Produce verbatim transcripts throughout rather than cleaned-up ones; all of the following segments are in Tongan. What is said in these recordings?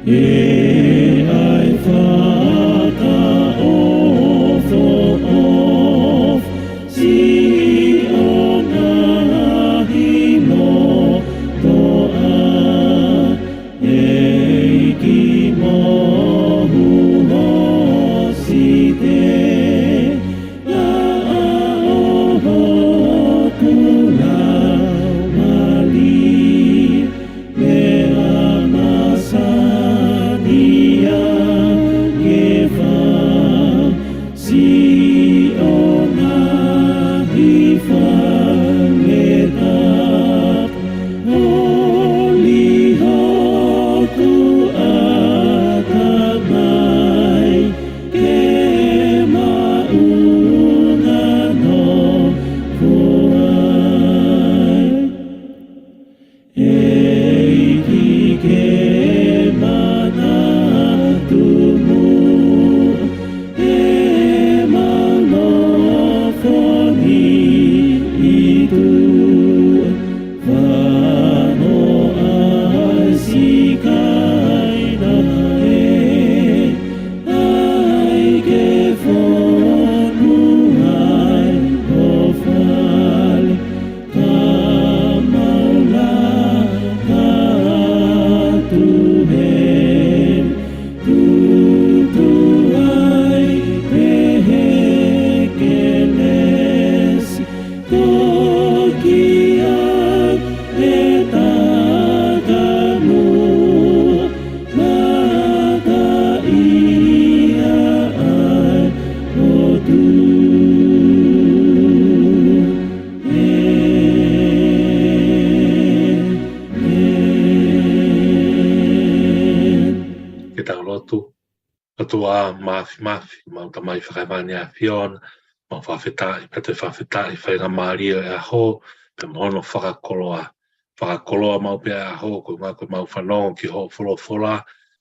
ʻE ʻai fakaʻofoʻofa siʻo ngaahi lotoʻa, ʻEiki mohu hosite, naʻa ʻo hoku laumālie, meʻa masani ange fai siʻo ngaahi fale tapu, holi hoku ʻatamai ke maʻu ngano foʻai. ʻEiki ke manatu muʻa ʻemau nofo ni ʻi tuʻa, fano ʻa e sikaina ē, ʻai ke fonu ai ho fale, ka mau laka atu heni, tutu ai pē he kelesi, toki ai e takamua, mataʻi ai ʻOtua. Ke tau lotu. ʻOtua Māfimafi, ʻemau Tamai fakahēvani ʻAfiona, mau fakafetaʻi, pea toe fakafetaʻi faingamālie ʻo e ʻaho, pea mo hono fakakoloa. Fakakoloa maʻu pē ʻa e ʻaho, koeʻuhi ko ʻemau fanongo ki hoʻo folofola,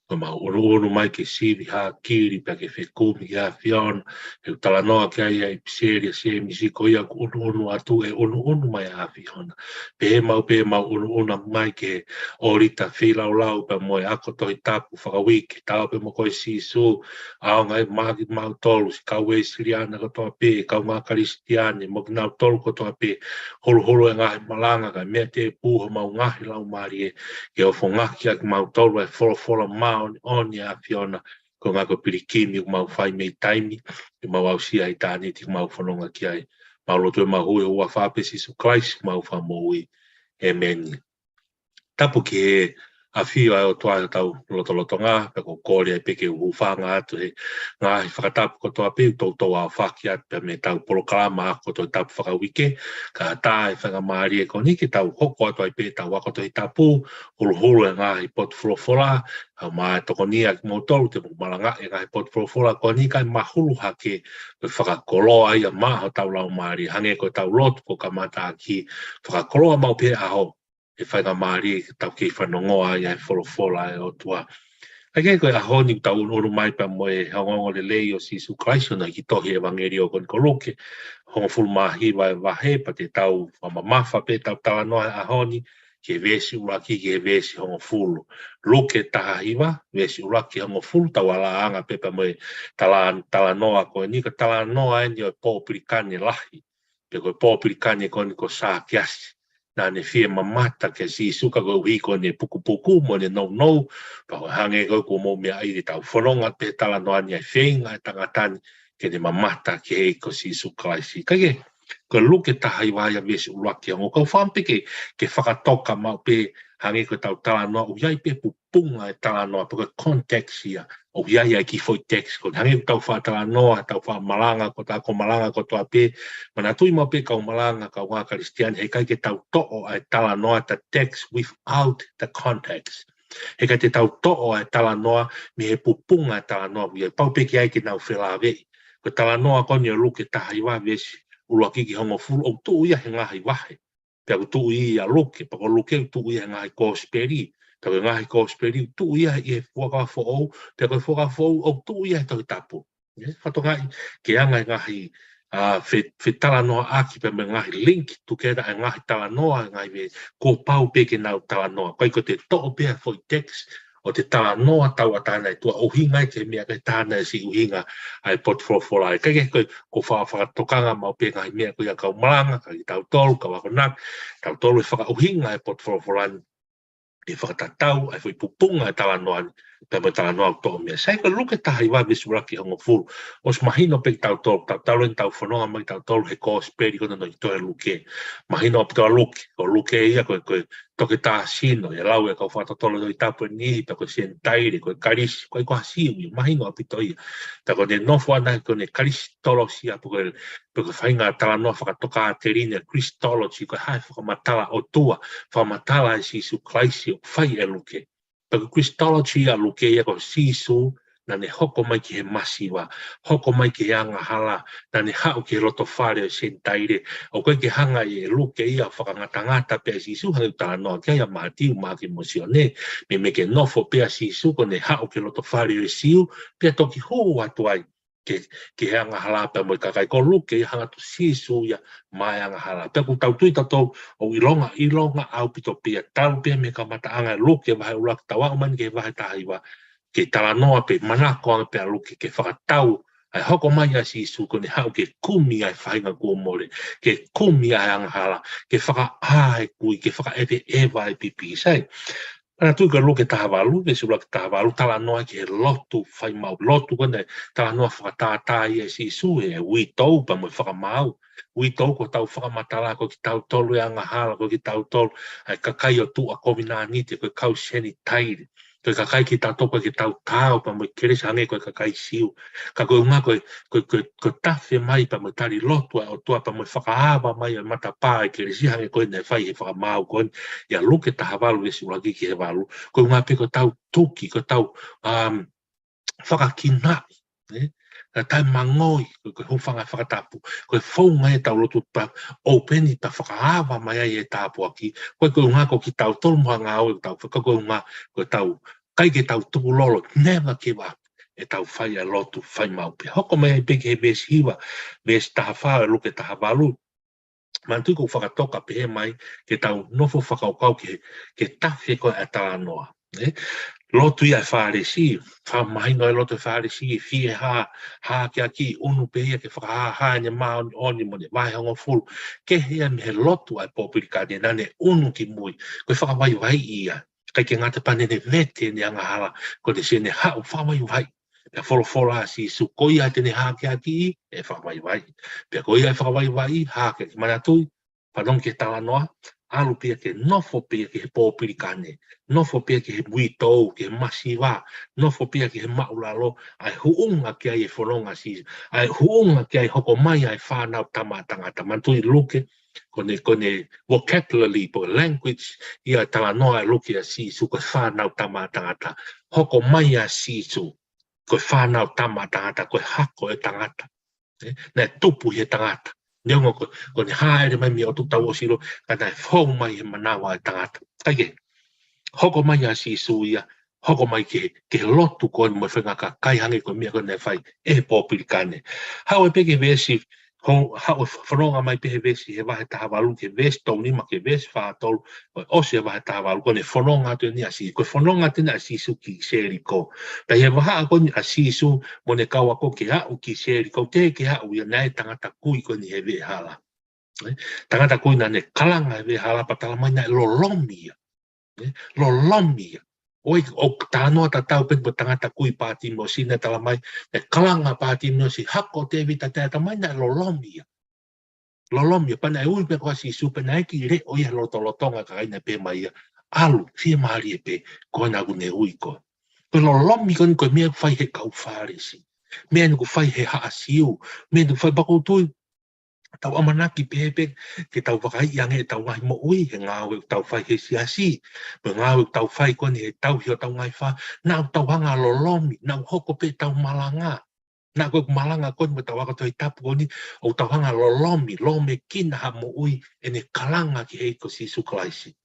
ko ʻemau ʻunuʻunu mai ke sivi hākili, pea ke fekumi ki he ʻAfiona, ʻoku talanoa ki ai ʻa e ʻipiseli ʻa Sēmisi, ko ia ʻoku ʻunuʻunu atu, ʻe ʻunuʻunu mai ʻa e ʻAfiona. Pehē maʻu pē ʻemau ʻunuʻunu mai ki he ʻōlita feilaulau pea mo e ako Tohi Tapu fakauike, taau pē mo koe Sīsū, ʻaonga ʻo maʻa kimautolu, siʻi kau Uēsiliana kotoa pē, kaungā Kalisitiane, mo kinautolu kotoa pē, huluhulu e ngaahi malanga, kae meʻa tēpū homau ngaahi laumālie, ke ofongaki ʻaki kimautolu ʻa e folofola māʻoniʻoni ʻa e ʻAfiona, koeʻuhi ko e pilikimi ʻoku mau fai mei taimi, ke mau aʻusia ʻitāniti ʻoku mau fononga ki ai. Mau lotu ʻi he huafa pē ʻo Sīsū Kalaisi ʻoku mau fakamoʻui. ʻĒmeni. Tapu ki he ʻafio ʻa e ʻOtua ʻi hotau lotolotonga, pea ʻoku ou kole ai pē ke u hūfanga atu he ngaahi fakatapu kotoa pē ʻoku toutou aofaki atu pē mei heʻetau polokalama ako Tohi Tapu fakauike, kae ʻatā e faingamālie ko eni ke tau hoko atu ai pē ʻetau ako Tohi Tapu, huluhulu e ngaahi potu folofola, ʻa e maʻu e tokoni ʻa kimoutolu te mou malangaʻi e ngaahi potu folofola ko eni kae mahulu hake, ko e fakakoloa ia maʻa hotau laumālie, hangē ko ʻetau lotu kuo kamata ʻaki, fakakoloa maʻu pē ʻa e ʻaho, ʻe faingamālie ke tau kei fanongoa ai ʻa e folofola ʻa e ʻOtua. Kae kehe, ko e ʻaho ni ʻoku tau ʻunuʻunu mai pea mo e ongoongolelei ʻo Sīsū Kalaisi ʻi hono hiki tohi ʻEvangeliō ko eni ko Luke, hongofulu mā hiva e vahe, pea te tau fakamamafa pē ʻetau talanoa he ʻaho ni, ki he veesi ʻuluaki ki he veesi hongofulu. Luke taha hiva, veesi ʻuluaki ki he hongofulu, tau ʻalāanga pē pea mo e tala-, talanoa ko eni, ko e talanoa eni ʻo e pōpilikane lahi. Pea ko e pōpilikane ko eni ko Sākeasi. Naʻa ne fie mamata kia Sīsū ka koeʻuhi ko ʻene pukupuku mo ʻene nounou. Pea ko e hangē ko ē ʻoku mou meaʻi, te tau fononga pē he talanoa ni ʻa e feinga ʻa e tangata ni ke ne mamata ki he ʻEiki ko Sīsū Kalaisi. Kae kehe, ko Luke taha hiva ia veesi ʻuluaki ki he hongofulu, kau fakaʻamu pē ke, ke fakatoka maʻu pē hangē ko ʻetau talanoa, ʻoku ʻi ai pē pu- punga e talanoa, pe ko e context ia. ʻOku ʻi ai ʻa e kiʻi foʻi text ko eni. Hangē ʻoku tau faʻa talanoa, tau faʻa malanga, ko ʻetau ako malanga kotoa pē. Manatuʻi maʻu pē kau malanga, kaungā Kalisitiane, heʻikai ke tau toʻo ʻa e talanoa, the text without the context. Heʻikai te tau toʻo ʻa e talanoa mei he pupunga e talanoa ʻoku ʻi ai. Pau pē ke ʻai ke nau felāveʻi. Ko e talanoa ko eni ʻo Luke taha hiva veesi ʻuluaki ki he hongofulu, ʻoku tuʻu ia he ngaahi vahe. Pea ʻoku tuʻu ia ʻia Luke, pea ko Luke ʻoku tuʻu ia he ngaahi kosipeli. Pea ko e ngaahi kosipeli ʻoku tuʻu ia ʻi he Fuakava Foʻou, pea ko e Fuakava Foʻou ʻoku tuʻu ia he Tohi Tapu. ʻE, fakatokangaʻi, ke anga e ngaahi, ʻa, fe, fetalanoaʻaki pē mo e ngaahi link together ʻa e ngaahi talanoa, ngaahi meʻa kuo pau pē ke nau talanoa. ʻIkai ko ʻete toʻo pē ʻa e foʻi text ʻo ʻete talanoa tauʻatāina ʻi tuʻa, ʻuhinga ia ki he meʻa ʻikai ke taha naʻe siʻi ʻuhinga ʻa e potu folofola. ʻIkai ke ko, ko e fa, fakatokanga maʻu pē ngaahi meʻa ko ia kau malanga, kitautolu, kau akonaki, tautolu ʻe fakaʻuhinga ʻa e potu folofola ni ʻi he fakatatau ʻa e foʻi pupunga ʻa e talanoa ni pea mo e talanoa ʻoku toʻo mei ai. Sai ko Luke taha hiva veesi ʻuluaki ki he hongofulu. ʻOsi mahino pē kiate kitautolu, tautolu ʻeni ʻoku tau fononga mai kitautolu he kosipeli ko eni naʻe tohi ʻe Luke. Mahino ʻaupito ʻa Luke, ko Luke ia ko e, ko e toketā sino, ʻe lau ʻe he kau fakatotolo Tohi Tapu ʻe niʻihi, pea ko e Senitaile, ko e Kalisi, ʻikai ko ha Siu ia, mahino ʻaupito ia. Pea ko ʻene nofo ʻana ko ʻene Kalisitolosia, pe ko e, pe ko e faʻahinga talanoa fakatokāteline, Christology, ko e hā e fakamatala ʻOtua, fakamatala ʻa Sīsū Kalaisi ʻoku fai ʻe Luke. Pea ko e Christology ʻa Luke ia ko Sīsū naʻa ne hoko mai ki he masiva, hoko mai ki he angahala, naʻa ne haʻu ki he loto fale ʻo e Senitaile. ʻOku ʻikai ke hanga ʻe Luke ia ʻo fakangatangata pē ʻa Sīsū, hangē ko e talanoa ki ai ʻa Mātiu, Maʻake mo Sione, meimei ke nofo pē ʻa Sīsū ko ʻene haʻu ki he loto fale ʻo e Siu, pea toki hū atu ai ki, ki he angahala pea mo e kakai. Ko Luke ia hanga atu Sīsū ia maʻa e angahala. Pea ʻoku tau tui tautolu ʻoku ʻilonga, ʻilonga ʻaupito pē ia, talu pē ia mei he kamataʻanga ʻo Luke vahe ʻuluaki, tau aʻu mai eni ki he vahe taha hiva, ke talanoa pē, manako ange pē ʻa Luke ke fakatau ʻa e hoko mai ʻa Sīsū ko ʻene haʻu ke kumi ʻa e faʻahinga kuo mole, ke kumi ʻa e angahala, ke fakaʻā ʻa e kui, ke fakaʻeveʻeva ʻa e pipisai. Manatuʻi ko Luke taha valu, veesi ʻuluaki ki he taha valu, talanoa ki he lotu fai maʻu. Lotu ko eni, talanoa fakatātā ia ʻe Sīsū he uitou pea mo e fakamaau. Uitou ko ʻetau fakamatala ko kitautolu e angahala, ko kitautolu ʻa e kakai ʻo tuʻa kovinānite, ko e kau Senitaile. Ko e kakai kitautolu ʻoku ʻikai ke tau taau pea mo e kelesi hangē ko e kakai Siu. Ka ko e ʻuhinga ko e ko e, ko e, ko e tafe mai pea mo e tali lotu ʻa e ʻOtua pea mo e fakaava mai ʻa e matapā ʻa e kelesi hangē ko eni naʻe fai ʻe he fakamaau ko eni ʻia Luke taha valu veesi ʻuluaki ki he valu. Ko e ʻuhinga pē ko ʻetau tuki, ko ʻetau, um, fakakinaʻi, ē? Ka taʻemangoi, ko e, ko e hūfanga he fakatapu, ko e founga ia ʻetau lotu pea ʻoupeni pea fakaava mai ai e tāpuaki, ko e, ko e ʻuhinga ko kitautolu mo e ngāue ʻoku tau fai, ko e, ko e ʻuhinga ko ʻetau ʻikai ke tau tukulolo, never give up, ʻetau fai ʻa e lotu fai maʻu pē. Hoko mai ai pē ki he veesi hiva, veesi taha fā ʻo e Luke taha valu. Manatuʻi ʻoku fakatoka pehē mai ke tau nofo fakakaukau ki he, ki he tafe ko ē ʻa e talanoa. Ē? Lotu ia ʻa e Fālesi, fakamahino e lotu ʻa e Fālesi, fie hā, hākeakiʻi, ʻunu pē ia ke fakahāhā ʻene māʻoniʻoni mo ʻene vahe hongofulu. Kehe ia mei he lotu ʻa e pōpilikane naʻa ne ʻunu ki mui, ko e fakavaivaiʻi ia. ʻIkai ke ngata pē naʻa ne vete ʻene angahala, ko ʻene siʻi ʻene haʻu fakavaivaiʻi. Pea folofola ʻa Sīsū ko ia te ne hākeakiʻi, ʻe fakavaivaiʻi. Pea ko ia ʻe fakavaivaiʻi, hākeakiʻi. Manatuʻi, fanongo ki he talanoa, ʻalu pē ia ke nofo pē ia ki he pōpilikane, nofo pē ia ki he uitou, ki he masiva, nofo pē ia ki he māʻulalo, ʻa e huʻunga ki ai e fononga ʻa Sīsū, ʻa e huʻunga ki ai hoko mai ʻa e Fānau Tama ʻa Tangata. Manatuʻi Luke, ko ʻene, ko ʻene vocabulary, pe ko e language, ia talanoa ʻa Luke ʻa Sīsū ko e Fānau Tama ʻa Tangata. Hoko mai ʻa Sīsū ko e Fānau Tama ʻa Tangata, ko e hako ʻo e tangata. Ē, naʻe tupu ʻi he tangata. Neongo ko, ko ʻene hāʻele mai mei he ʻOtua, tau ʻosi ʻilo, ka naʻe fou mai he manava ʻo e tangata. ʻIkai ke, hoko mai ʻa Sīsū ia, hoko mai ki he, ki he lotu ko eni mo e faʻahinga kakai hangē ko e meʻa ko eni naʻe fai ʻe he pōpilikane. Haʻu ai pē ki he veesi, ho-, haʻu e fononga mai pē he veesi, he vahe taha valu ki he veesi tolu nima ki he veesi fā tolu, ʻo, ʻosi e vahe taha valu, ko ʻene fononga atu eni ʻa Sī-, ko e fononga atu eni ʻa Sīsū ki Seliko. Pea ʻi he vahaʻa ko eni ʻa Sīsū mo ʻene kau ako ke aʻu ki Seliko, teʻeki ke aʻu ia naʻe tangata kui ko eni he veʻehala. Ē? Tangata kui naʻa ne kalanga he veʻehala pea tala mai naʻe lolomi ia. Ē? Lolomi ia. ʻOi, ʻoku talanoa tatau pē mo e tangata kui Pātimiosi naʻe tala mai, naʻe kalanga Pātimiosi, Hako ʻo Tēvita, tala mai naʻe lolomi ia. Lolomi ia, pea naʻe ui pē ko ē ʻa Sīsū pea naʻe kiʻi leʻo ia he lotolotonga ʻo e kakai naʻe pehē mai ia, ʻAlu, fiemālie pē, ko ena ʻoku ne ui koe. Ko e lolomi ko eni ko e meʻa ʻoku fai he kau Fālesi. Meʻa eni ʻoku fai he haʻa Siu. Meʻa eni ʻoku fai, pea ʻoku ou tui, tau ʻamanaki pē pē ke tau vakaiʻi ange ʻetau ngaahi moʻui he ngāue ʻoku tau fai he siasi, mo e ngāue ʻoku tau fai ko eni he tauhi hotau ngaahi fā, naʻa tau hanga ʻo lolomi, naʻa hoko pē ʻetau malanga. Naʻa ko e malanga ko eni mo ʻetau ako Tohi Tapu ko eni, ʻoku tau hanga ʻo lolomi, lōmekina ha moʻui ʻene kalanga ki he ʻEiki ko Sīsū Kalaisi.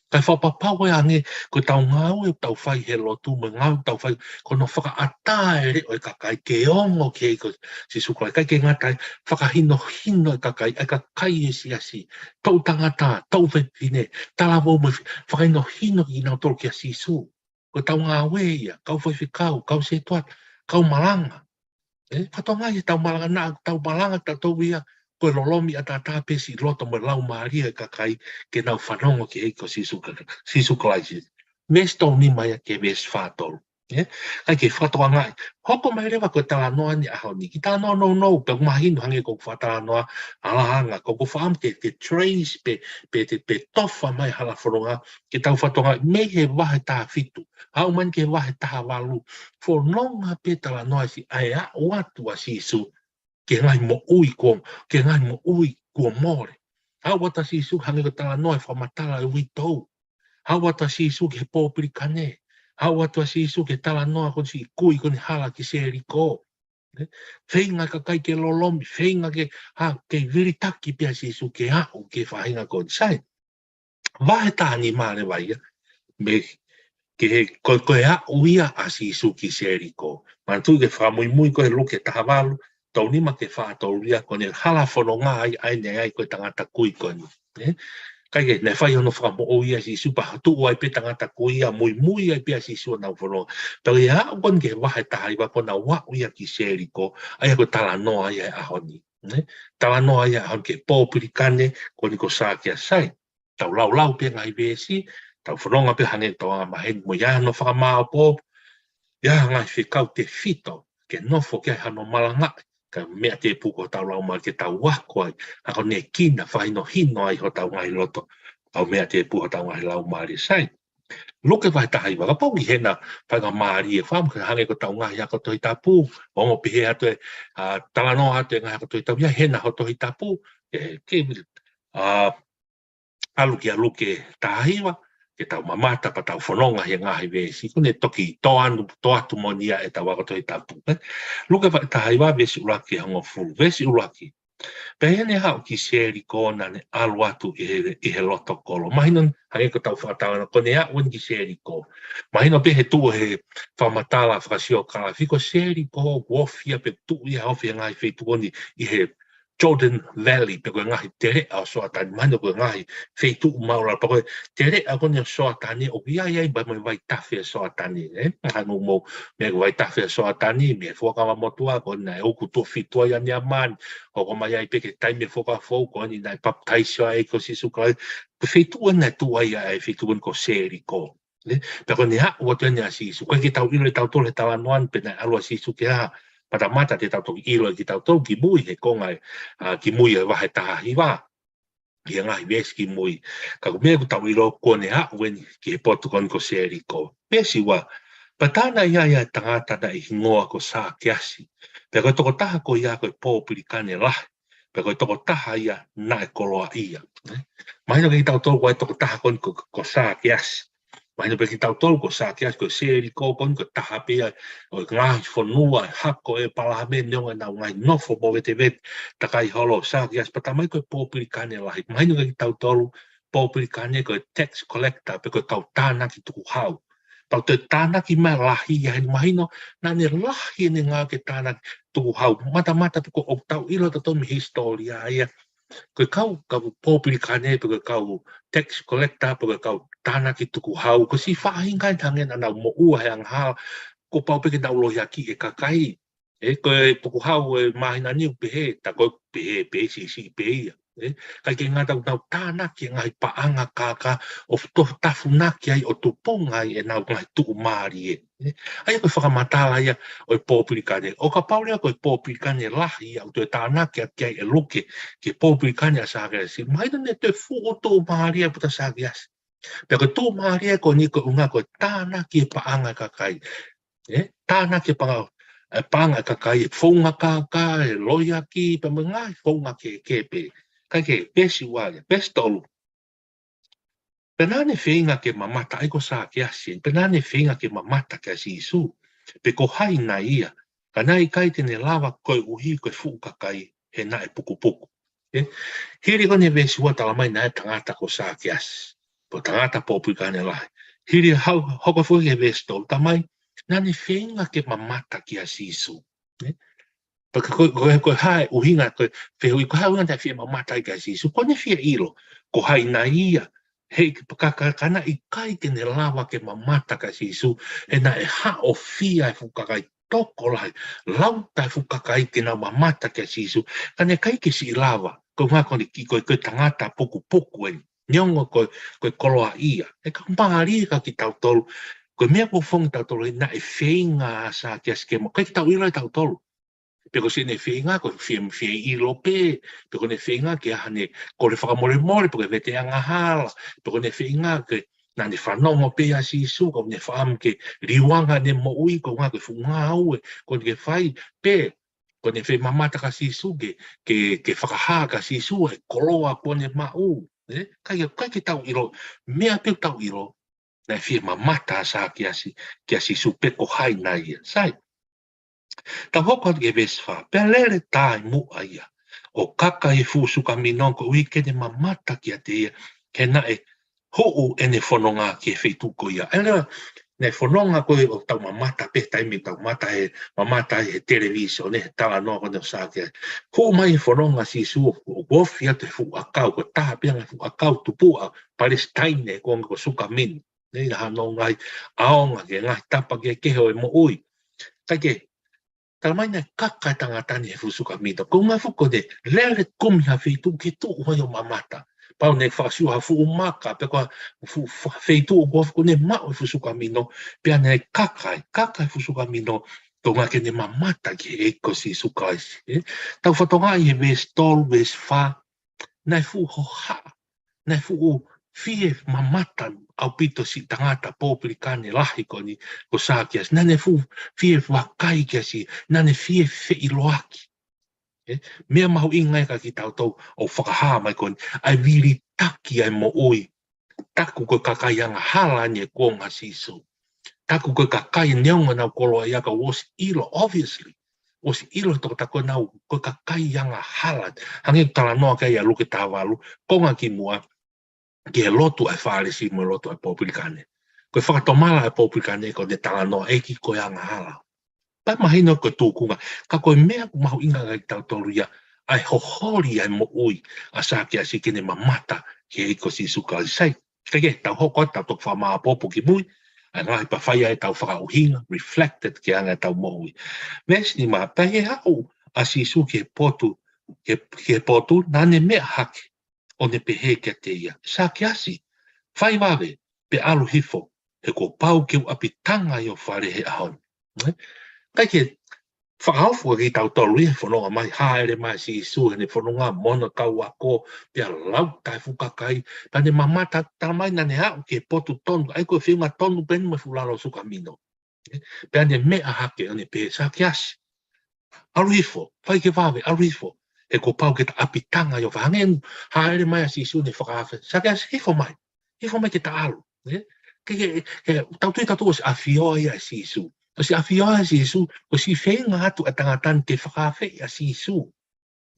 Kae fakapapau ʻe ange, ko ʻetau ngāue ʻoku tau fai he lotu, mo e ngāue ʻoku tau fai, ko hono fakaʻatā e leʻo ʻo e kakai ke ongo ki he ʻEiki ko Sīsū Kalaisi, ʻikai ke ngata ai, fakahinohino e kakai, ʻa e kakai ʻo e siasi, toʻu tangata, toʻu fefine, talavou mo e fi-, fakahinohino kinautolu kia Sīsū. Ko ʻetau ngāue ia, kau faifekau, kau sētuata, kau malanga. ʻE, fatongia ʻetau malanga, naʻa tau malanga tautolu ia, ko e lolomi ʻataʻatā pē siʻi loto mo e laumālie ʻo e kakai ke nau fanongo ki he ʻEiki ko Sīsū Ka-, Sīsū Kalaisi. Veesi tolu nima ia ki he veesi fā tolu. ʻE, ʻikai ke fakatokangaʻi. Hoko mai leva ko e talanoa ni ʻaho ni. Kiʻi talanoa nounou, pea ʻoku mahino hangē ko e fakatalanoa ʻa e anga, ko e fakaʻamu ke, ke trace pe, pe, pe, pe tofa mai hala fononga, ke tau fakatokangaʻi mei he vahe taha fitu. Haʻu mai ki he vahe taha valu. Fononga pē talanoa siʻi ʻa e aʻu atu ʻa Sīsū ki he ngaahi moʻui kuo, ki he ngaahi moʻui kuo mole. Haʻu atu ʻa Sīsū hangē ko e talanoa e fakamatala e uitou. Haʻu atu ʻa Sīsū ki he pōpilikane. Haʻu atu ʻa Sīsū ki he talanoa ko e siʻi kui ko eni hala ki Seliko. Ne? Feinga e kakai ke lolomi, feinga ke, ha, ke vilitaki pē ʻa Sīsū ke aʻu ki he faʻahinga ko eni. Sai. Vahe taha nima leva ia, mei he, ko, ko e aʻu ia ʻa Sīsū ki Seliko. Manatuʻi ke fakamuimui ko e Luke taha valu, tolu nima ki he fā tolu ia, ko ʻene hala fononga ai, ʻa ē naʻe ʻi ai ko e tangata kui ko eni. ʻE? ʻIkai ke, naʻe fai hono fakamoʻui ʻa Sīsū pea tuʻu ai pē tangata kui ia, muimui ai pē ʻa Sīsū ʻo nau fononga. Pea ʻi he aʻu ko eni ki he vahe taha hiva ko ʻenau aʻu ia ki Seliko, ʻa ia ko e talanoa ia e ʻaho ni. Ne? Talanoa ia e ʻaho ni ki he pōpilikane, ko eni ko Sākeasi. Tau laulau pē ngaahi veesi, tau fononga pē hangē tau anga maheni mo ia hono fakamāopoopo, ia ngaahi fekau tefito, ke nofo ki ai hano malangaʻi, kae meʻa tēpū ko hotau laumālie ke tau ako ai, ʻa ko ʻene kina fakahinohino ai hotau ngaahi loto, ʻa e meʻa tēpū hotau ngaahi laumālie. Sai. Luke vahe taha hiva, kapau ʻoku ʻi hena faingamālie, fakaʻamu ke hangē ko ʻetau ngaahi ako Tohi Tapu, ongo pehē atu e, ʻa, talanoa atu e ngaahi ako Tohi Tapu, ʻi ai hena ho Tohi Tapu, ʻe, ke, ʻa, ʻalu ki he Luke taha hiva, ke tau mamata pea tau fononga he ngaahi veesi, ko ʻene toki toʻo atu, toʻo atu moʻoni ia ʻetau ako Tohi Tapu, ē? Luke vahe taha hiva, veesi ʻuluaki ki he hongofulu, veesi ʻuluaki. Pea ʻi heʻene aʻu ki Seliko naʻa ne ʻalu atu ʻi he, ʻi he loto kolo. Mahino, hangē ko ʻetau fakatalanoa, ko ʻene aʻu eni ki Seliko. Mahino pē he tuʻu he fakamatala fakasiokālafi ko Seliko, ʻoku ofi ia pē tuʻu ia ofi he ngaahi feituʻu ko eni ʻi he Jordan Valley, pe ko e ngaahi teleʻa ʻo Soatani, mahino ko e ngaahi feituʻu maʻulalo, pea ko e teleʻa ko eni ʻo Soatani, ʻoku ʻi ai ai pea mo e vaitafe ʻo Soatani, ē? Hangē ʻoku mou meʻa ko e vaitafe ʻo Soatani, mei he Fuakava Motuʻa, ko eni naʻe uku tuʻo fitu ai ʻa Neamani, hoko mai ai pē ki he taimi ʻo e Fuakava Foʻou, ko eni naʻe papitaiso ai ko Sīsū Kalaisi, ko e feituʻu eni naʻe tuʻu ai ʻa e feituʻu ko eni ko Seliko. Ne? Pea ko ʻene aʻu atu eni ʻa Sīsū. ʻIkai ke tau ʻilo ʻe tautolu he talanoa ni pe naʻe ʻalu ʻa Sīsū ki he hā. Matamata te tau toki ʻilo ʻe kitautolu kimui he konga ē, ʻa, kimui he vahe taha hiva. ʻI he ngaahi veesi kimui. Ka ko e meʻa ʻoku tau ʻilo ko ʻene aʻu eni ki he potu ko eni ko Seliko. Veesi ua. Pea tā naʻe ʻi ai ʻa e tangata naʻe hingoa ko Sākeasi. Pea ko e tokotaha ko ia ko e pōpilikane lahi. Pea ko e tokotaha ia naʻe koloaʻia. Ne? Mahino kiate kitautolu ko e tokotaha ko eni ko, ko Sākeasi. Mahino pē kiate kitautolu ko Sākeasi, ko Seliko ko eni ko e taha pē ia ʻo e ngaahi fonua ʻo e hako ʻo ʻĒpalahame, neongo ʻenau ngaahi nofo movetevete, takai holo Sākeasi, pea tā mai ko e pōpilikane lahi. Mahino kiate kitautolu, pōpilikane ko e tax collector, pe ko e kau tānaki tukuhau. Pea ko e tānaki mai lahi ia heni mahino, naʻa ne lahi ʻene ngāue ke tānaki tukuhau. Matamata pē ko ʻetau ʻilo tautolu mei he hisitōlia ia. Ko e kau, kau pōpilikane, pe ko e kau tax collector, pe ko e kau tānaki tukuhau. Ko e siʻi faʻahinga ia hangē naʻa nau moʻua he angahala, kuo pau pē ke nau lohiakiʻi e kakai. ʻE, ko e tukuhau ʻo e māhina ni ʻoku pehē, tā ko e pehē, pehē siʻisiʻi pē ia. ʻE, ʻikai ke ngata ʻoku nau tānaki e ngaahi paʻanga kākā ʻo to-, tafunaki ai ʻo tupunga ai ʻenau ngaahi tuʻumālie. ʻE, ʻa ia ko e fakamatala ia ʻo e pōpilikane. ʻO kapau leva ko e pōpilikane lahi ia ʻoku toe tānaki atu ki ai ʻe Luke, ki he pōpilikane ʻa Sākeasi. Mahino naʻe toe fuʻu tuʻumālie ʻa e puta Sākeasi. Pea ko e tuʻumālie ko eni ko e ʻuhinga ko e tānaki e paʻanga e kakai. ʻE, tānaki e paʻanga, e paʻanga e kakai, e founga kākā, e lohiakiʻi, pea mo e ngaahi founga kehekehe pē. Kae kehe, veesi ua ia, veesi tolu. Pea naʻa ne feinga ke mamata ai ko Sākeasi, pea naʻa ne feinga ke mamata kia Sīsū, pe ko hai nai ia, ka naʻe ʻikai te ne lava koeʻuhi ko e fuʻu kakai, he naʻe pukupuku. ʻE, hili ko eni veesi ua tala mai naʻe tangata ko Sākeasi. Ko e tangata pōpilikane lahi. Hili hau, hoko foki he veesi tolu, talamai, naʻa ne feinga ke mamata kia Sīsū. Nē? Pea ko, ko, ko e hā e ʻuhinga, ko e fehuʻi, ko e hā e ʻuhinga naʻe fie mamata ai kia Sīsū. Ko ʻene fie ʻilo, ko hai nai ia. He ka, ka, ka naʻe ʻikai ke ne lava ke mamata kia Sīsū, he naʻe haʻofia e fuʻu kakai tokolahi, lau atu e fuʻu kakai ke nau mamata kia Sīsū, ka naʻe ʻikai ke siʻi lava, ko e ʻuhinga ko ʻene ki-, ko e, ko e tangata pukupuku eni. Neongo ko e, ko e koloaʻia. He ka mālie kia kitautolu, ko e meʻa ʻoku fanongo tautolu, naʻe feinga ʻa Sākeasi ke mo, ʻikai ke tau ʻilo ʻe tautolu. Pe ko siʻene feinga, ko e fie, fie ʻilo pē, pe ko ʻene feinga ke ʻai haʻane kole fakamolemole, pe ko e vete angahala, pe ko ʻene feinga ke, naʻa ne fanongo pē ʻa Sīsū, ka ʻoku ne fakaʻamu ke liliu ange ʻene moʻui, ko e ʻuhinga ko e fuʻu ngāue ʻoku ne fai, pe ko ʻene fie mamata kia Sīsū ke, ke, ke fakahā kia Sīsū e koloa kuo ne maʻu. Ē? ʻIkai, ʻikai ke tau ʻilo, meʻa pē ʻoku tau ʻilo, naʻe fie mamata ʻa Sākeasi kia Sīsū pe ko hai nai ia. Sai. Tau hoko atu ki he veesi fā. Pea lele taʻimuʻa ia ʻo kaka ʻi he fuʻu sukamino koeʻuhi ke ne mamata kiate ia, he naʻe huʻu ʻene fononga ki he feituʻu ko ia. ʻA ia leva, naʻe fononga ko ē ʻo tau mamata pē taimi tau mamata he, mamata he televīsone, he talanoa ko eni ʻo Sākeasi. Huʻu mai he fononga ʻa Sīsū ʻo, ʻo ofi atu he fuʻu ʻakau, ko e taha pē ia he fuʻu ʻakau tupuʻa Palesitaine, ko e ʻuhinga ko e sukamino. Nē, ʻi he hano ngaahi ʻaonga, ki he ngaahi tapa kehekehe ʻo e moʻui. Kae kehe, talamai naʻe kaka e tangata ni he fuʻu sukamino. Ko e ʻuhinga foki ko ʻene lele kumi ha feituʻu ke tuʻu ai ʻo mamata. Pau naʻe fakasio ha fuʻu maka, pe ko ha fuʻu fa-, feituʻu ʻoku ofi ko ʻene maʻu e fuʻu sukamino, pea naʻe kaka ai, kaka e fuʻu sukamino, ko e ʻuhinga ke ne mamata ki he ʻEiki ko Sīsū Kalaisi. Ē? Tau fakatokangaʻi he veesi tolu, veesi fā, naʻe fuʻu hohaʻa, naʻe fuʻu fie mamata ʻaupito siʻi tangata pōpilikane lahi ko eni ko Sākeasi. Naʻa ne fuʻu fie vakai kia Sī-, naʻa ne fie feʻiloaki. Ē, meʻa mahuʻinga ia kia kitautolu ʻoku fakahā mai ko eni, ʻa e vilitaki ʻa e moʻui. Taku ko e kakai angahala eni e kuonga ʻo Sīsū. Taku ko e kakai neongo ʻenau koloaʻia ka kuo ʻosi ʻilo, obviously. ʻOsi ʻilo he tokotaha ko ē naʻa nau ko e kakai angahala. Hangē ko e talanoa ko ia ʻa Luke taha valu, konga kimuʻa, ki he lotu ʻa e Fālesi mo e lotu ʻa e pōpilikane. Ko e fakatomala ʻa e pōpilikane ko ʻene talanoa, ʻEiki, ko e angahala. Pea mahino ko e tūkunga, ka ko e meʻa ʻoku mahuʻinga kia kitautolu ia, ʻa e hoholi ʻa e moʻui ʻa Sākeasi ke ne mamata ki he ʻEiki ko Sīsū Kalaisi. Sai, kae kehe, tau hoko atu, tau toki fakamāʻopoʻopo kimui, ʻa e ngaahi pea fai ai ʻetau fakaʻuhinga, reflected ki he anga ʻetau moʻui. Veesi nima, pea ʻi he haʻu ʻa Sīsū ki he potu, ki he, ki he potu, naʻa ne meʻa hake, ʻo ne pehē kiate ia, Sākeasi, fai vave, pea ʻalu hifo, he kuo pau ke u ʻapitanga ʻi ho fale he ʻaho ni. Ē? Kae kehe, fakaofo kia kitautolu ia he fononga mai, hāʻele mai ʻa Sīsū heʻene fononga mo hono kau ako, pea lau atu e fuʻu kakai, pea ne mamata, talamai naʻa ne aʻu ki he potu tonu, ʻa ia ko e feinga tonu pē eni mo e fuʻu lalo sukamino. Ē? Pea ne meʻa hake ʻo ne pehē, Sākeasi, ʻalu hifo, fai ke vave, ʻalu hifo, he kuo pau ke ta ʻapitanga ʻi ho fale. Hangē eni, hāʻele mai ʻa Sīsū ʻo ne fakaafe, Sākeasi, hifo mai, hifo mai ke ta ʻalu. Ē? Ke, ke, ke, tau tui tautolu ʻosi ʻafioʻi ia ʻe Sīsū. ʻOsi ʻafioʻi ia ʻe Sīsū, ʻosi feinga atu ʻa e tangata ni ke fakaafeʻi ʻa Sīsū.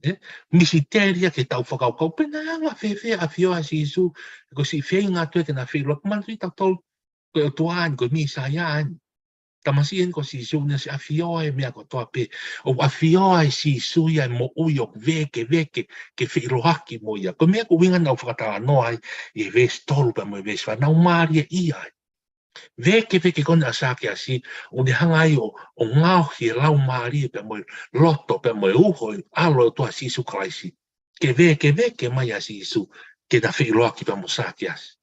Ē? Misiteli ia ke tau fakakaukau, pe naʻe anga fēfē ʻafioʻi ʻa Sīsū, ko e siʻi feinga atu ia ke na feʻiloaki, manatuʻi tautolu, ko e ʻOtua eni, ko e Mīsaia eni. Tamasiʻi eni ko Sīsū, naʻe ʻosi ʻafioʻi e meʻa kotoa pē. ʻOku ʻafioʻi ʻe Sīsū ia e moʻui ʻoku vēkeveke, ke feʻiloaki mo ia. Ko e meʻa ko e ʻuhinga naʻa ku fakatalanoa ai, ʻi he veesi tolu pea mo e veesi fā, naʻa ku mālieʻia ai. Vēkeveke ko eni ʻa Sākeasi, ʻo ne hanga ai ʻo, ʻo ngaohi e laumālie pea mo e loto pea mo e uho ʻi he ʻAlo ʻo e ʻOtua Sīsū Kalaisi. Ke vēkeveke mai ʻa Sīsū, ke na feʻiloaki pea mo Sākeasi.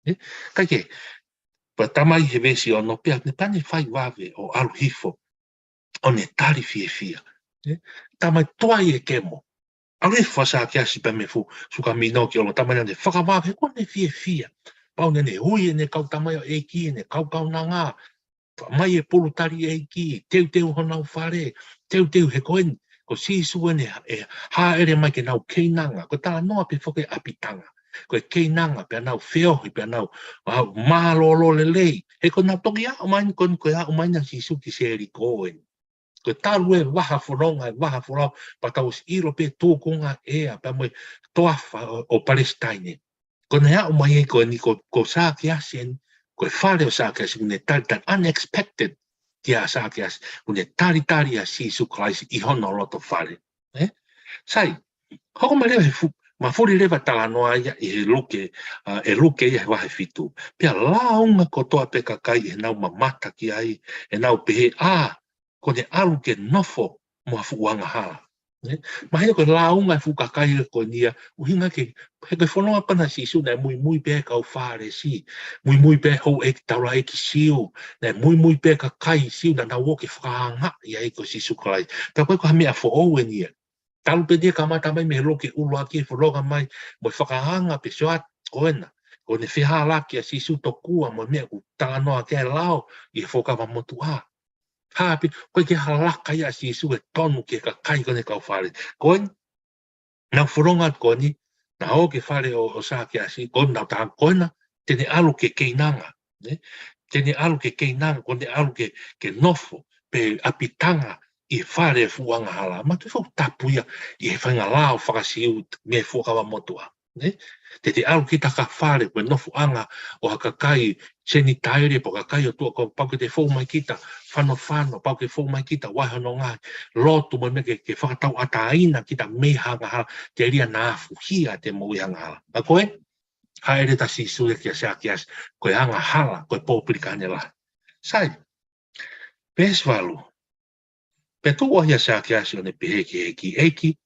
Ē? Kae kehe, pea talamai he veesi ono, pea ne, pea ne fai vave ʻo ʻalu hifo, ʻo ne tali fiefia. Ē? Talamai tuai e kemo. ʻAlu hifo ʻa Sākeasi pea mei he fuʻu sukamino ki ʻolunga, talamai naʻa ne fakavave, he kuo ne fiefia. Pau naʻa ne ui ʻene kau tamaioʻeiki, ʻene kau kaunanga, fai mai e pulu tali ʻeiki, teuteu honau fale, teuteu he ko eni, ko Sīsū eni ʻe hāʻele mai ke nau keinanga, ko e talanoa pē foki e ʻapitanga. Ko e keinanga, pea nau feohi, pea nau, ʻa, mālōlō lelei. He ko ʻenau toki aʻu mai eni, ko eni ko e aʻu mai eni ʻa Sīsū ki Seliko eni. Ko e talu e vaha fononga, e vaha folau, pea tau ʻosi ʻilo pē tūkunga ʻea, pea mo e toafa ʻo, ʻo Palesitaine. Ko ʻene aʻu mai ē ko eni ko, ko Sākeasi eni, ko e fale ʻo Sākeasi, ʻoku ne talitali, unexpected kia Sākeasi, ʻoku ne talitali ʻa Sīsū Kalaisi ʻi hono loto fale. Ē? Sai, hoko mai leva he fu-, mafuli leva talanoa ia ʻi he Luke, ʻa, ʻe Luke ia he vahe fitu. Pea lāunga kotoa pē kakai ʻi heʻenau mamata ki ai, ʻenau pehē, ʻā, ko ʻene ʻalu ke nofo mo ha fuʻu angahala. Ē? Mahino ko e lāunga e fuʻu kakai ko eni ia, ʻuhinga ke, he ko e fononga pē ʻa Sīsū naʻe muimui pē kau Fālesi, muimui pē houʻeiki taulaʻeiki Siu, naʻe muimui pē kakai Siu naʻa nau ō ke fakaangaʻi ʻa e ʻEiki ko Sīsū Kalaisi. Pea ko e ko ha meʻa foʻou eni ia. Talu pē ʻene kamata mai mei he Luke ʻuluaki, fononga mai mo e fakaanga pe soat ko ena. Ko ʻene fehālaaki ʻa Sīsū tokua mo e meʻa ʻoku talanoa ki ai e lao ʻi he Fuakava Motuʻa. Hā pē, ko e ke halaka ia ʻa Sīsū ʻe tonu ki he kakai ko eni kau Fālesi. Ko eni, nau fononga ko eni, nau ō ki he fale ʻo, ʻo Sākeasi, ko eni nau tā ko ena, te ne ʻalu ke keinanga, ē? Te ne ʻalu ke keinanga, ko ʻene ʻalu ke, ke nofo, pe ʻapitanga ʻi he fale fuʻu angahala. Manatuʻi foʻi tapu ia ʻi he faʻahinga lao faka-Siu mei he Fuakava Motuʻa. Ē? Te te ʻalu kita ki ha fale, ko e nofoʻanga ʻo ha kakai Senitaile, pe ko e kakai ʻo tuʻa, ko e pau ke te fou mai kita, fanofano, pau ke fou mai kita, ʻoange hono ngaahi lotu mo e meʻa ke, ke fakatauʻatāina kita mei he angahala, telia naʻa afuhia ʻete moʻui angahala. Ka ko e, hāʻele atu ʻa Sīsū ia kia Sākeasi, ko e angahala, ko e pōpilikane lahi. Sai, veesi valu. Pea tuʻu ai ʻa Sākeasi ʻo ne pehē ki he ʻEiki, ʻEiki,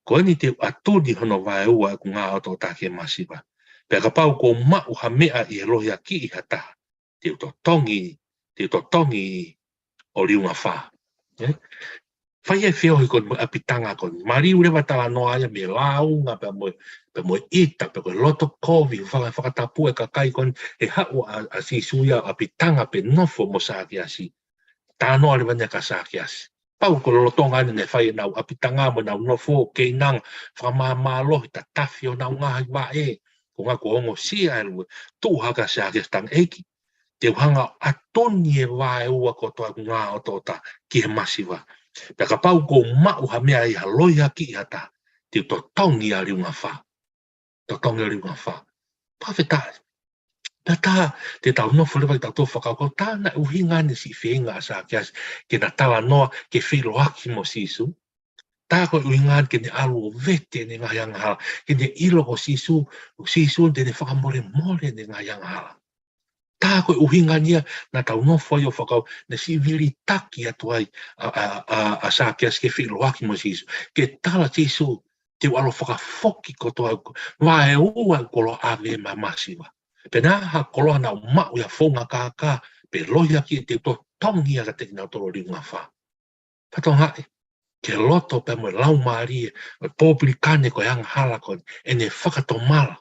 ko eni te u ʻatuni hono vaeua ʻeku ngaʻotoʻota ki he masiva. Pea kapau kuo u maʻu ha meʻa ʻi he lohiakiʻi ha taha, te u totongi, te u totongi ʻo liunga fā. Ē? Fai e feohi ko eni mo e ʻapitanga ko eni. Maliu leva talanoa ia mei he lāunga pea mo e, pea mo e ʻita, pea ko e loto kovi, faka-, fakatapui e kakai ko eni, ʻe haʻu ʻa, ʻa Sīsū ia ʻo ʻapitanga pe nofo mo Sākeasi. Talanoa leva eni kia Sākeasi. Pau ko e lolotonga eni naʻe fai ʻenau ʻapitanga mo ʻenau nofo, keinanga, fakamāmālohi, tatafi honau ngaahi vaʻe. Ko e ʻuhinga kuo ongosia e lue, tuʻu hake ʻa Sākeasi, talaange, ʻEiki, te u hanga ʻo ʻatuni e vaeua kotoa ʻeku ngaʻotoʻota ki he masiva. Pea kapau kuo u maʻu ha meʻa ʻi ha lohiakiʻi ha taha, te u totongi ʻa liunga fā. Totongi ʻa liunga fā. Fakafetaʻi. Pea tā, te tau nofo leva ke tau toe fakakaukau, tā naʻe ʻuhinga ʻene siʻi feinga ʻa Sākeasi ke na talanoa, ke feʻiloaki mo Sīsū. Tā ko e ʻuhinga ʻene ke ne ʻalu ʻo vete ʻene ngaahi angahala, ke ne ʻilo ko Sīsū, Sīsū te ne fakamolemole ʻene ngaahi angahala. Tā ko e ʻuhinga ia naʻa tau nofo ai ʻo fakakaukau, naʻe siʻi vilitaki atu ai ʻa, ʻa, ʻa, ʻa Sākeasi ke feʻiloaki mo Sīsū. Ke tala Sīsū, te u ʻalu ʻo fakafoki kotoa ʻeku, vaeua ʻeku koloa ʻave mei he masiva. Pe naʻa ha koloa naʻa ku maʻu ʻi ha founga kākā, pe lohiakiʻi, te u totongi ia kiate kinautolu ʻo liunga fā. Fakatokangaʻi, ki he loto pea mo e laumālie ʻo e pōpilikane ko e angahala ko eni, ʻene fakatomala.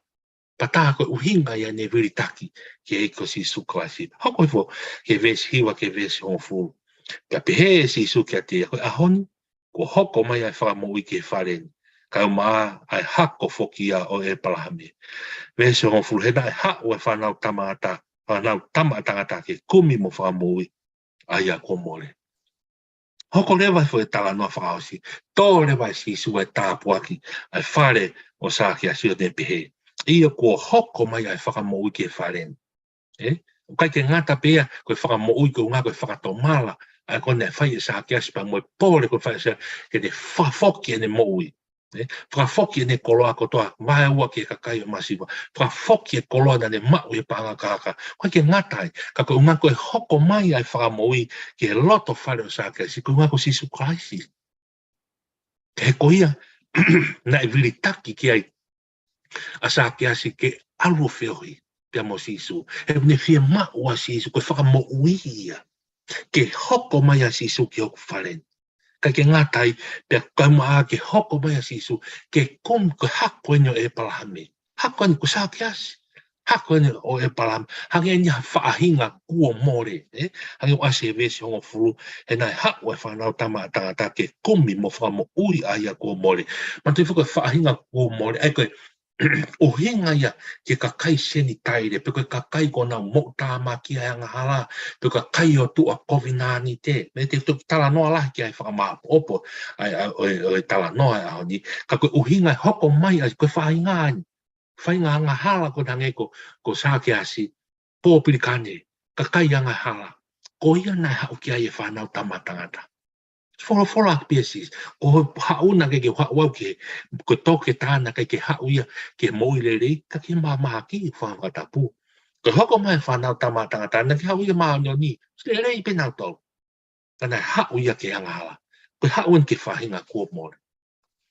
Pea tā ko e ʻuhinga ia ʻene vilitaki ki he ʻEiki ko Sīsū Kalaisi. Hoko hifo ki he veesi hiva ki he veesi hongofulu. Pea pehē ʻe Sīsū kiate ia, Ko e ʻaho ni, kuo hoko mai ʻa e Fakamoʻui ki he fale ni, kaeʻumaʻā ʻa e hako foki ia ʻo ʻĒpalahame. Veesi hongofulu, he naʻe haʻu e Fanautama ʻa Tangata, Fanautama ʻa Tangata ke kumi mo fakamoʻui ʻa ia kuo mole. Hoko leva e foʻi talanoa fakaʻosi, tō leva ʻe Sīsū e tāpuaki ʻa e fale ʻo Sākeasi ʻo ne pehē, ʻIo, kuo hoko mai ʻa e Fakamoʻui ki he fale ni. Ē? ʻOku ʻikai ke ngata pē ia ko e fakamoʻui, ko e ʻuhinga ko e fakatomala ʻa ē ko ē naʻe fai ʻe Sākeasi pea mo e pole ko ē naʻe fai ʻe Sā-, ke ne fakafoki ʻene moʻui. Ē? Fakafoki ʻene koloa kotoa, vaeua ki he kakai ʻo e masiva. Fakafoki e koloa naʻa ne maʻu ʻi he paʻanga kākā. ʻOku ʻikai ke ngata ai, ka ko e ʻuhinga ko e hoko mai ʻa e Fakamoʻui ki he loto fale ʻo Sākeasi, ko e ʻuhinga ko Sīsū Kalaisi. He ko ia naʻe vilitaki ki ai ʻa Sākeasi ke ʻalu ʻo feohi pea mo Sīsū. He ʻoku ne fiemaʻu ʻa Sīsū, ko e Fakamoʻui ia, ke hoko mai ʻa Sīsū ki hoku fale ni. ʻIkai ke ngata ai, pea kaeʻumaʻā ke hoko mai ʻa Sīsū, ke kumi, ko e hako eni ʻo ʻĒpalahame. Hako eni ko Sākeasi. Hako eni ʻo ʻĒpalahame. Hangē eni ha faʻahinga kuo mole, ē? Hangē ʻoku ʻasi he veesi hongofulu, he naʻe haʻu e Fanautama ʻa Tangata ke kumi mo fakamoʻui ʻa ia kuo mole. Manatuʻi foki ko e faʻahinga kuo mole, ʻa ia ko e ʻuhinga ia ki he kakai Senitaile, pe ko e kakai kuo nau moʻutāmaki ʻi he angahala, pe ko e kakai ʻo tuʻa kovinānite. Meʻa te u toki talanoa lahi ki ai fakamāʻopoʻopo ʻa e, ʻa e, ʻo e, ʻo e talanoa ʻo e ʻaho ni. Ka ko e ʻuhinga e hoko mai ʻa e, ko e faʻahinga eni. faʻahinga angahala ko ē naʻe hangē ko, ko Sākeasi, pōpilikane, kakai angahala. Ko ia naʻe haʻu ki ai e Fānau Tama ʻa Tangata. Folofola ʻa Sīsū, ko e haʻu naʻe ʻikai ke haʻu au ki he, ko e toketā naʻe ʻikai ke haʻu ia ki he moʻui lelei, ka ki he mahaki, fanga fakatapu. Ko e hoko mai e Fānau Tama ʻa Tangata naʻe ʻikai haʻu ia māʻoniʻoni, lelei pē nautolu. Ka naʻe haʻu ia ki he angahala. Ko e haʻu eni ki he faʻahinga kuo mole.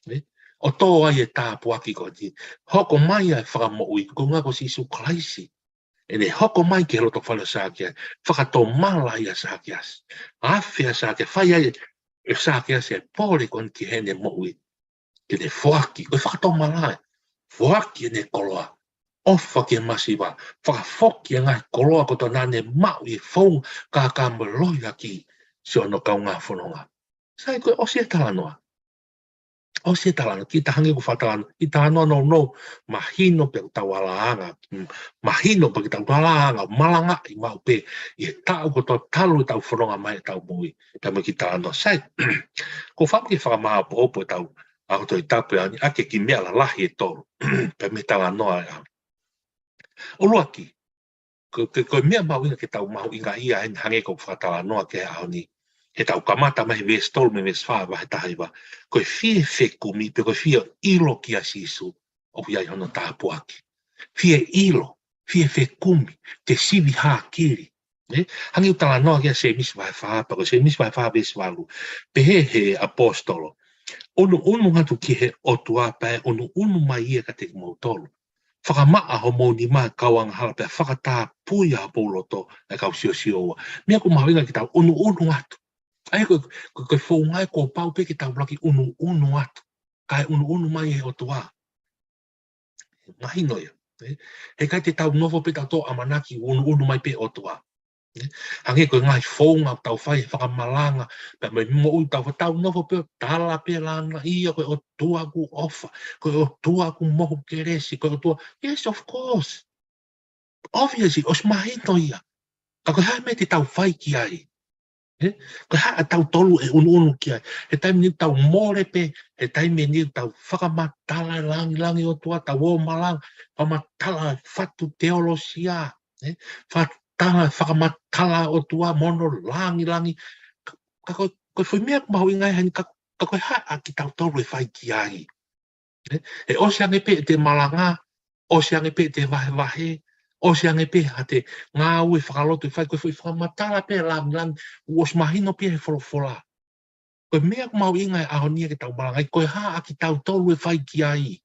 Ne? ʻO tō ai e tāpuaki ko eni. Hoko mai ʻa e Fakamoʻui, ko e ʻuhinga ko Sīsū Kalaisi. ʻEne hoko mai ki he loto fale ʻo Sākeasi. Fakatomala ai ʻa Sākeasi. Afe ʻa Sākeasi, fai ai ʻe Sākeasi e pole ko eni ki heʻene moʻui. Ke ne foaki, ko e fakatomala ē. Foaki ʻene koloa. ʻOfa ki he masiva. Fakafoki e ngaahi koloa kotoa naʻa ne maʻu ʻi he founga kākā mo e lohiʻaki siʻono kaungā fononga. Sai, ko e ʻosi e talanoa. ʻOsi e talanoa, kiʻi tā hangē ko e fakatalanoa, kiʻi talanoa nounou, mahino pē ʻoku tau ala anga, mm, mahino pē ʻoku tau ala anga, malangaʻi maʻu pē, ʻi he taʻu kotoa talu ʻetau fononga mai ʻetau moʻui, pea mo e kiʻi talanoa. Sai, ko e fakaʻamu ke fakamāʻopoʻopo ʻetau ako Tohi Tapu ʻaho ni, ʻaki e kiʻi meʻa lalahi ʻe tolu, pea mei he talanoa ʻaho ni. ʻUluaki, ko, ko, ko e meʻa mahuʻinga ke tau mahuʻingaʻia ai hangē ko e fakatalanoa ki he ʻaho ni. He tau kamata mai he veesi tolu mei he veesi fā, vahe taha hiva. Ko e fie fekumi, pe ko e fie ʻilo kia Sīsū, ʻoku ʻi ai hono tāpuaki. Fie ʻilo, fie fekumi, ke sivi hākili. Ne? Hangē ko e talanoa kia Sēmisi vahe fā, pea ko Sēmisi vahe fā veesi valu. Pehē he ʻapositolo, ʻunuʻunu atu ki he ʻOtua pea ʻe ʻunuʻunu mai ia kiate kimoutolu. Fakamaʻa homou nima ʻa e kau angahala pea fakatapui ʻa homou loto ʻa e kau siosio ua. Meʻa ʻoku mahuʻinga ke tau ʻunuʻunu atu. ʻA ia ko, ko, ko e founga ia kuo pau pē ke tau laki ʻunuʻunu atu. Kae ʻunuʻunu mai e ʻOtua. Mahino ia. ʻE? He ʻikai te tau nofo pē tautolu ʻamanaki ʻunuʻunu mai pē ʻOtua. ʻE? Hangē ko e ngaahi founga ʻoku tau fai he fakamalanga, pea mo e moʻui ʻoku tau fai, tau nofo pē ʻo tala pē lāngilangi ia ko e ʻOtua ʻoku ʻofa, ko e ʻOtua ʻoku mohu kelesi, ko e ʻOtua. Yes, of course. Obviously, ʻosi mahino ia. Ka ko e hā e meʻa te tau fai ki ai? ʻE? Ko e hā ʻa tautolu ʻe ʻunuʻunu ki ai? He taimi ʻoku tau mole pē, he taimi ʻoku tau fakamatala e lāngilangi ʻo e ʻOtua, tau ō malanga, fakamatala e fatu teolosia, ʻe? Fakatala, fakamatala ʻOtua mo hono lāngilangi. Ka, ka ko, ko e foʻi meʻa ʻoku mahuʻinga ai heni ka, ka ko e hā ʻa kitautolu ʻe fai ki ai? ʻE? He ʻosi ange pē ʻete malanga, ʻosi ange pē ʻete vahevahe, ʻosi ange pē haʻate ngāue fakalotu ʻe fai, ko e foʻi fakamatala pē lāngilangi, ʻoku ʻosi mahino pē he folofola. Ko e meʻa ʻoku mahuʻinga he ʻaho ni ke tau malangaʻi, ko e hā ʻa kitautolu ʻe fai ki ai?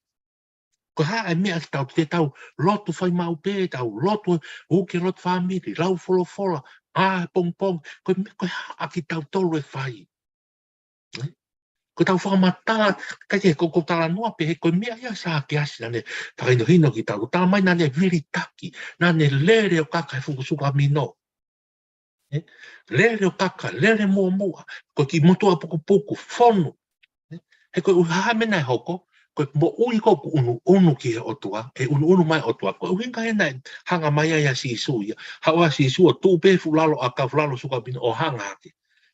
Ko e hā e meʻa ke tau, te tau lotu fai maʻu pē, tau lotu, uke lotu fāmili, lau folofola, ʻā pongipongi, ko e meʻa, ko e hā ʻa kitautolu ʻe fai? ʻE? Ko ʻetau fakamatala, ʻikai ke, ko, ko e talanoa pē he ko e meʻa ia ʻa Sākeasi naʻa ne fakahinohino kiate kitautolu, ko e tala mai naʻa ne vilitaki, naʻa ne lele ʻo kaka he fuʻu sukamino. ʻE? Lele ʻo kaka, lele muʻomuʻa, ko e kiʻi motuʻa pukupuku, fonu. ʻE? He ko e ʻuhinga hā e meʻa naʻe hoko, ko e moʻui ko ē ʻoku ʻunuʻunu ki he ʻOtua, ʻe ʻunuʻunu mai e ʻOtua, ko e ʻuhinga ia naʻe hanga mai ai ʻa Sīsū ia. Haʻu ʻa Sīsū ʻo tuʻu pē he fuʻu lalo ʻakau, fuʻu lalo sukamino ʻo hanga hake.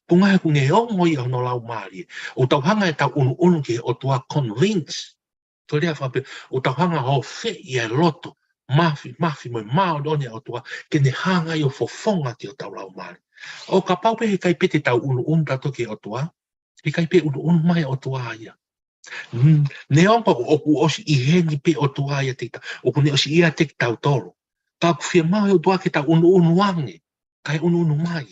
Ko e ʻuhinga he ʻoku ne ongo ia hono laumālie. ʻOku tau hanga ʻetau ʻunuʻunu ki he ʻOtua convince. Ko e lea fakapē, ʻoku tau hanga ʻo feʻi e loto mafimafi mo e māʻoniʻoni ʻa e ʻOtua, ke ne hanga ʻo fofonga ki hotau laumālie. ʻO kapau pē he ʻikai pē te tau ʻunuʻunu tautolu ki he ʻOtua, he ʻikai pē ʻunuʻunu mai e ʻOtua ia. Mm, neongo ʻoku ʻosi ʻi heni pē ʻOtua ia ʻiate kita, ʻoku ne ʻosi ʻiate kitautolu. Ka ʻoku fiemaʻu he ʻOtua ke tau ʻunuʻunu ange, kae ʻunuʻunu mai.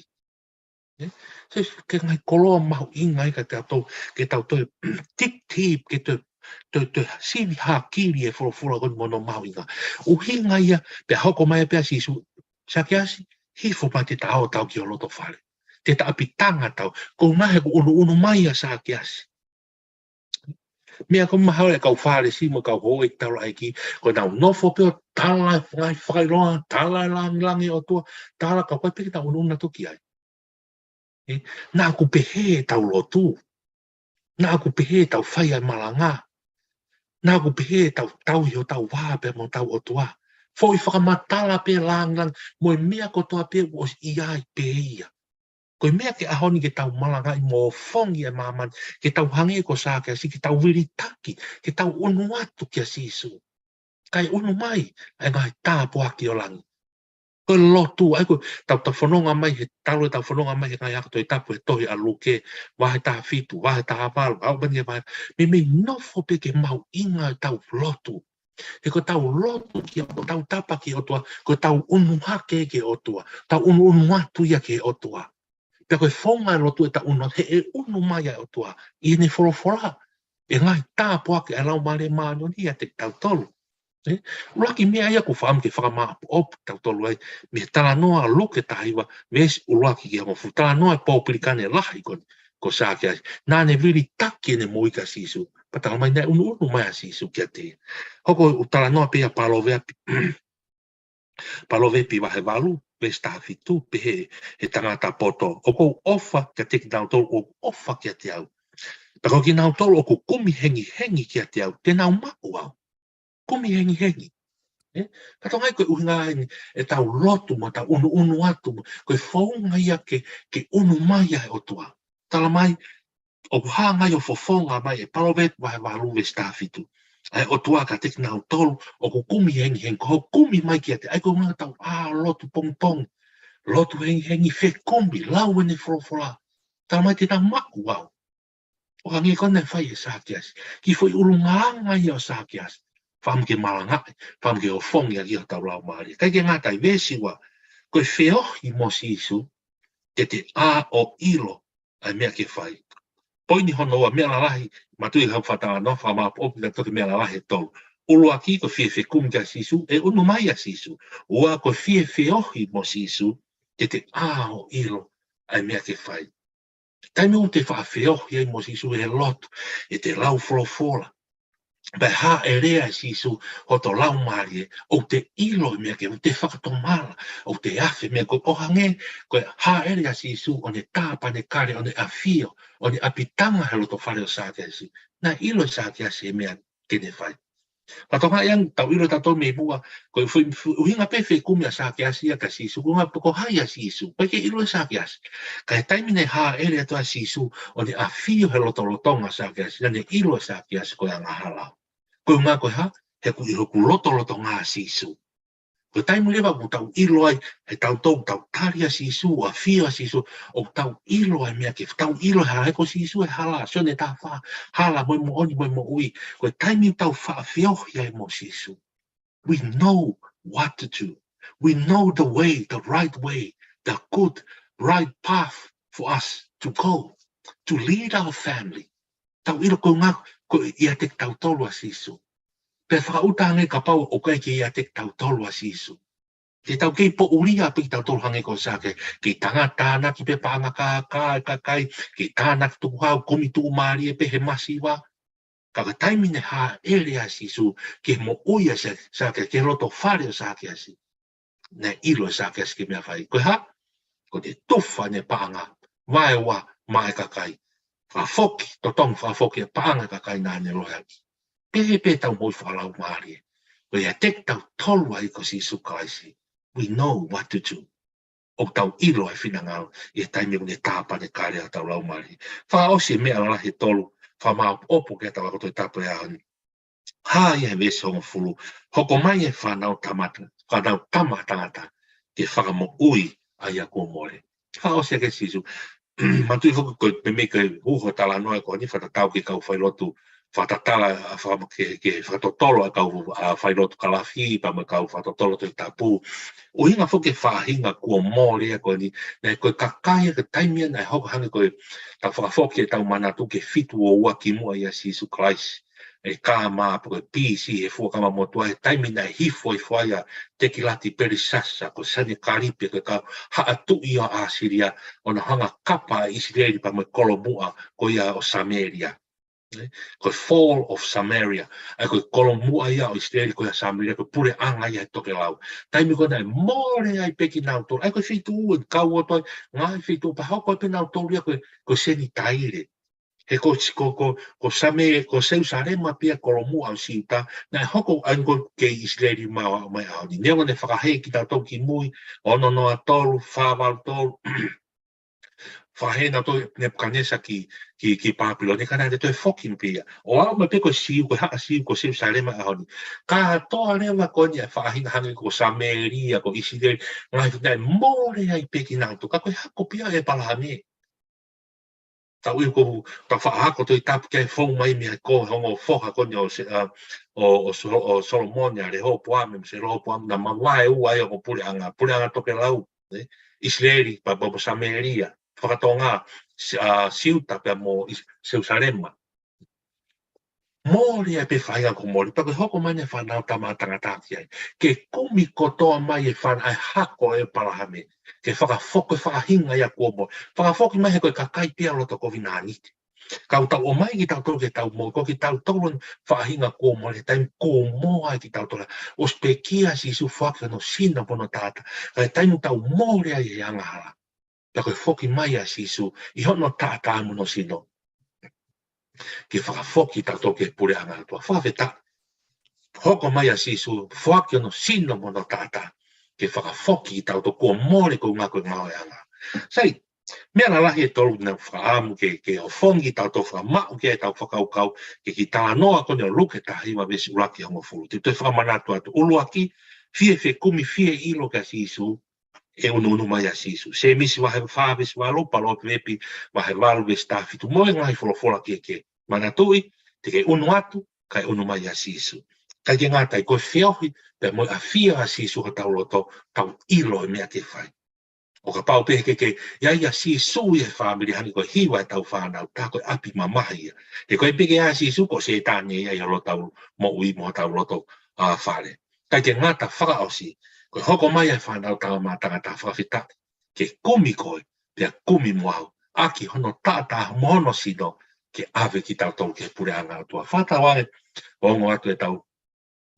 ʻE? Sai, ko e ngaahi koloa mahuʻinga ia kiate kitautolu, ke tau toe dig deep, ke toe, toe, toe sivi hākili e folofola ko eni mo hono mahuʻinga. ʻUhinga ia, pea hoko mai pē ʻa Sīsū, Sākeasi, hifo mai ʻo tau, tau ki ho loto fale. Te ta ʻapitanga tau, ko e ʻuhinga he ʻoku ʻunuʻunu mai ʻa Sākeasi. Meʻa ko ē mahalo e kau Fālesi mo e kau houʻeiki taulaʻeiki, ko ʻenau nofo pē ʻo tala e ngaahi fakaʻilonga, tala e lāngilangi ʻo e ʻOtua, tala ka ʻoku ʻikai pē ke tau ʻunuʻunu atu ki ai. ʻE, naʻa ʻoku pehē ʻetau lotu. Naʻa ʻoku pehē ʻetau fai ʻa e malanga. Naʻa ʻoku pehē ʻetau tauhi hotau vā pea mo hotau ʻOtua. Foʻi fakamatala pē lāngilangi, mo e meʻa kotoa pē ʻoku ʻosi ʻi ai pē ia. Ko e meʻa ki he ʻaho ni ke tau malangaʻi mo ofongi e māmani, ke tau hangē ko Sākeasi, ke tau vilitaki, ke tau ʻunu atu kia Sīsū. kae ʻunu mai ʻa e ngaahi tāpuaki ʻo langi. Ko e lotu, ʻa ia ko ʻetau fononga mai he, talu ʻetau fononga mai he ngaahi ako Tohi Tapu he tohi ʻa Luke, vahe taha fitu, vahe taha valu, ʻa ia ko e vahe, meimei nofo pē ke mahuʻinga ʻetau lotu. He ko ʻetau lotu ki he ʻOtua, ʻetau tapa ki he ʻOtua, ko ʻetau ʻunu hake ki he ʻOtua, ʻetau ʻunuʻunu atu ia ki he ʻOtua. Pea ko e founga e lotu ʻetau ʻunu, he ʻe ʻunu mai ʻa e ʻOtua ʻi heʻene folofola ʻa e ngaahi tāpuaki ʻa e Laumālie Māʻoniʻoni ʻiate kitautolu. ʻE, ʻuluaki meʻa ia ʻoku ou fakaʻamu ke fakamaʻopoʻopo kitautolu ai, mei he talanoa ʻa Luke taha hiva, veesi ʻuluaki ki he hongofulu, talanoa e pōpilikane lahi ko, ko Sākeasi. Naʻa ne vilitaki ʻene moʻui kia Sīsū. Pea talamai naʻe ʻunuʻunu mai ʻa Sīsū kiate ia. Hoko ʻo talanoa pē ia Palōvepi. Palōvepi vahe valu, veesi taha fitu, pehē ʻe he tangata poto: ʻOku ou ʻofa kiate kinautolu ʻoku ʻofa kiate au. Pea ko kinautolu ʻoku kumi hengihengi kiate au, te nau maʻu au. Kumi hengihengi. ʻE? Ka tokangaʻi ko e ʻuhinga eni ʻetau lotu mo ʻetau ʻunuʻunu atu mo, ko e founga ia ke, ke ʻunu mai ʻa e ʻOtua. Talamai, ʻoku hanga ʻo fofonga mai ʻe Palōvepi vahe valu veesi taha fitu ʻa e ʻOtua kiate kinautolu ʻoku kumi hengihengi, ko hoʻo kumi mai kiate, ʻa ia ko e ʻuhinga ʻetau ʻā lotu pongipongi. Lotu hengihengi, fekumi, lau ʻene folofola. Talamai te nau maʻu au. ʻO hangē ko ʻene fai ʻe Sākeasi. Kiʻi foʻi ʻulungaanga ia ʻo Sākeasi. Fakaʻamu ke malangaʻi, fakaʻamu ke ofongi ʻaki hotau laumālie. ʻIkai ke ngata ai, veesi ua, ko e feohi mo Sīsū, ke te ʻā ʻo ʻilo ʻa e meʻa ke fai. Poini hono ua, meʻa lalahi, mātuʻaki haʻu fakatalanoa, fakamaʻopoʻopo kitautolu ki he meʻa lalahi ʻe tolu. ʻUluaki, ko e fie fekumi kia Sīsū, ʻe ʻunu mai ʻa Sīsū. Ua, ko e fie feohi mo Sīsū, ke te ʻā ʻo ʻilo ʻa e meʻa ke fai. Taimi ʻoku te faʻa feohi ai mo Sīsū he lotu, ʻi he lau folofola, pea hāʻele ʻa Sīsū hoto laumālie, ʻoku te ʻilo e meʻa ke, ʻoku te fakatomala, ʻoku te afe meʻa ko ē ʻo hangē ko e hāʻele ʻa Sīsū ʻo ne tāpanekale, ʻo ne ʻafio, ʻo ne ʻapitanga he loto fale ʻo Sākeasi. Naʻe ʻilo ʻe Sākeasi e meʻa ke ne fai. Ka tokangaʻi ange, tau ʻilo tautolu mei muʻa, ko e foʻi, foʻi ʻuhinga pē fekumi ʻa Sākeasi ia kia Sīsū, ko e ʻuhinga pe ko hai ʻa Sīsū, ʻikai ke ʻilo ʻe Sākeasi. Ka he taimi naʻe hāʻele atu ai ʻa Sīsū ʻo ne ʻafio he lotolotonga ʻo Sākeasi, naʻa ne ʻilo ʻe Sākeasi ko e angahala. Ko e ʻuhinga ko e hā, he ʻoku ʻi hoku lotolotonga ʻa Sīsū. Ko e taimi leva ʻoku tau ʻilo ai, he tautolu, tau tali ʻa Sīsū, ʻafio ʻa Sīsū, ʻoku tau ʻilo ai e meʻa ke, tau ʻilo e hala, he ko Sīsū e hala, Sione taha fā, hala mo e moʻoni mo e moʻui. Ko e taimi ʻoku tau faʻa feohi ai mo Sīsū, we know what to do. We know the way, the right way, the good, right path for us to go, to lead our family. Tau ʻilo ko e ʻuhinga ko e ʻiate kitautolu ʻa Sīsū. Pea fakaʻuta ange kapau ʻoku ʻikai ke ʻiate kitautolu ʻa Sīsū. Te tau kei poʻulia pē kitautolu hangē ko Sākeasi, kei tānaki pē paʻanga kākā ʻa e kakai, kei tānaki tukuhau, kumi tuʻumālie pē he masiva. Ka ko e taimi naʻe hāʻele ai ʻa Sīsū ki he moʻui ʻa Sā-, Sākeasi, ki he loto fale ʻo Sākeasi, naʻe ʻilo ʻe Sākeasi ki he meʻa fai. Ko e hā? Ko ʻene tufa ʻene paʻanga, vaeua maʻa e kakai. Fakafoki, totongi fakafoki e paʻanga ʻa e kakai naʻa ne lohiaʻi. Pehē pē ʻetau moʻui fakalaumālie. Ko e ʻiate kitautolu ai ko Sīsū Kalaisi, we know what to do. ʻOku tau ʻilo e finangalo ʻi he taimi ʻoku ne tāpanekale ai hotau laumālie. Fakaʻosi e meʻa lalahi ʻe tolu, fakamaʻopoʻopo ki heʻetau ako Tohi Tapu he ʻaho ni. Hā ia he veesi hongofulu, hoko mai e fānau tama, fānau tama ʻa tangata ke fakamoʻui ʻa ia kuo mole. Fakaʻosi ʻaki ʻe Sīsū. Mātuʻaki foki ko e meimei ko e hū hoʻo talanoa ko eni fakatatau ki he kau failotu, fakatatala, a, fakama-, ke, ke fakatotolo ʻa e kau, a, failotu kalafi, pea mo e kau fakatotolo Tohi Tapu. ʻUhinga foki e faʻahinga kuo mole ia ko eni, naʻe ko e kakai ia ko e taimi ia naʻe hoko hangē ko e, tau fakafoki ʻetau manatu ki he fitu ua kimuʻa ʻia Sīsū Kalaisi. ʻE kama pe ko e B C he fuakava motuʻa, he taimi naʻe hifo hifo ai ʻa Tekilati Pelesasa, ko Sanekalipe, ko e kau haʻa tuʻi ʻo ʻAsilia, ʻo na hanga ʻo kapa ʻa ʻIsileli pea mo e kolomuʻa ko ia ʻo Samēlia. Ē, ko e fall of Samaria. ʻA ia ko e kolomuʻa ia ʻo ʻIsileli ko ia ʻa Samēlia, ko e puleʻanga ia ʻo e tokelau. Taimi ko ē naʻe mole ai pē kinautolu. ʻA ia ko e feituʻu ʻe kau atu ai, ngaahi feituʻu pea hoko ai pē nautolu ia ko e, ko e Senitaile. He ko, ko, ko, ko Same-, ko Selusalema pē ia kolomuʻa ʻo Siuta, naʻe hoko ai ko ē kei ʻIsileli maʻu mai ʻaho ni. Neongo naʻe fakahē kitautolu kimui, ono noa tolu, fā valu tolu, Faʻahinga ʻa Nepukanesa ki, ki, ki Pāpilone, ka naʻe toe foki pē ia. ʻO aʻu mai pē ko e Siu, ko e haʻa Siu, ko Selusalema ʻaho ni. Kātoa leva ko eni ʻa e faʻahinga hangē ko Samēlia, ko ʻIsileli, ngaahi fuʻu naʻe mole ai pē kinautolu. Ka ko e hako pē ia ʻo ʻĒpalahame. Tau ʻilo ko, tau faʻa hako Tohi Tapu ki ai, fou mai mei he ko e ongo foha ko eni ʻo Se-, ʻa, ʻo, ʻo So-, ʻo Solomone, ʻa Lehopoame, mo Selopoame, naʻa nau vaeua ai ʻo ko e puleʻanga, puleʻanga tokelau, ē? ʻIsileli, pea, pea mo Samēlia, fakatonga, Si-, ʻa, Siuta, pea mo ʻIs-, Selusalema. Mole ai pē faʻahinga kuo mole, pea ko e hoko mai eni ʻa e Fānau Tama ʻa Tangata ki ai. Ke kumi kotoa mai e fānau, ʻa e hako ʻo ʻĒpalahame. Ke fakafoki e faʻahinga ia kuo mole. Fakafoki mai he ko e kakai pē ia loto kovinānite. Ka ʻoku tau ʻomai kitautolu ke tau moʻui, ko kitautolu eni faʻahinga kuo mole, taimi kuo moa ai kitautolu. ʻOsi pekia ʻa Sīsū, foaki hono sino mo hono taʻataʻa. Ka ko e taimi ʻoku tau mole ai he angahala, pea ko e foki mai ʻa Sīsū ʻi hono taʻataʻa mo hono sino, ke fakafoki kitautolu ki he puleʻanga ʻo e ʻOtua. Fakafetaʻi. Hoko mai ʻa Sīsū, foaki hono sino mo hono taʻataʻa, ke fakafoki kitautolu kuo mole, ko e ʻuhinga ko e ngāue ʻa e angahala. Sai, meʻa lalahi ʻe tolu naʻa ku fakaʻamu ke, ke ʻofongi kitautolu, fakamaʻu ki ai ʻetau fakakaukau, ke kiʻi talanoa ko eni ʻo Luke taha hiva veesi ʻuluaki ki he hongofulu. Te u toe fakamanatu atu. ʻUluaki, fie fekumi, fie ʻilo kia Sīsū, ʻe ʻunuʻunu mai ʻa Sīsū. Sēmisi vahe fā veesi valu, Palōvepi vahe valu veesi taha fitu, mo e ngaahi folofola kehekehe. Manatuʻi, te ke ʻunu atu, kae ʻunu mai ʻa Sīsū. ʻIkai ke ngata ai, ko e feohi pea mo e ʻafio ʻa Sīsū ʻi hotau loto, tau ʻilo e meʻa ke fai. ʻO kapau pē he ʻikai ke ʻi ai ʻa Sīsū ʻi he fāmili, hangē ko e hiva ʻetau fānau, tā ko e ʻapi mamahi ia. He ko e peke ʻa Sīsū, ko Sētane ia ʻi hotau moʻui mo hotau loto, ʻa, fale. ʻIkai ke ngata, fakaʻosi, ko e hoko mai ʻa e Fānau Tama ʻa Tangata, fakafetaʻi, ke kumi koe, pea kumi mo au, ʻaki hono taʻataʻa mo hono sino, ke ʻave kitautolu ki he puleʻanga ʻo e ʻOtua. Fakatauange, ʻo ongo atu ʻetau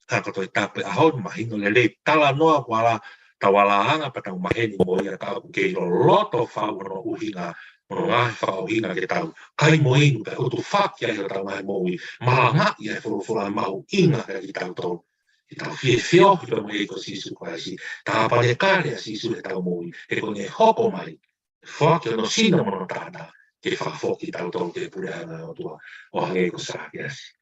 hako Tohi Tapu he ʻaho ni, mahino lelei, talanoa ko ē ʻa e tau alanga pea tau maheni mo ia, ka ʻoku kei loloto fau hono ʻuhinga, mo hono ngaahi fakaʻuhinga ke tau kai mo inu, pea ʻutufaki ai hotau ngaahi moʻui, malangaʻi ʻa e folofola mahuʻinga kiate kitautolu. Ke tau fie feohi pea mo e ʻEiki ko Sīsū Kalaisi, tāpanekale ʻa Sīsū heʻetau moʻui, he ko ʻene hoko mai, foaki hono sino mo hono taʻataʻa, ke fakafoki kitautolu ki he puleʻanga ʻo e ʻOtua, ʻo hangē ko Sākeasi.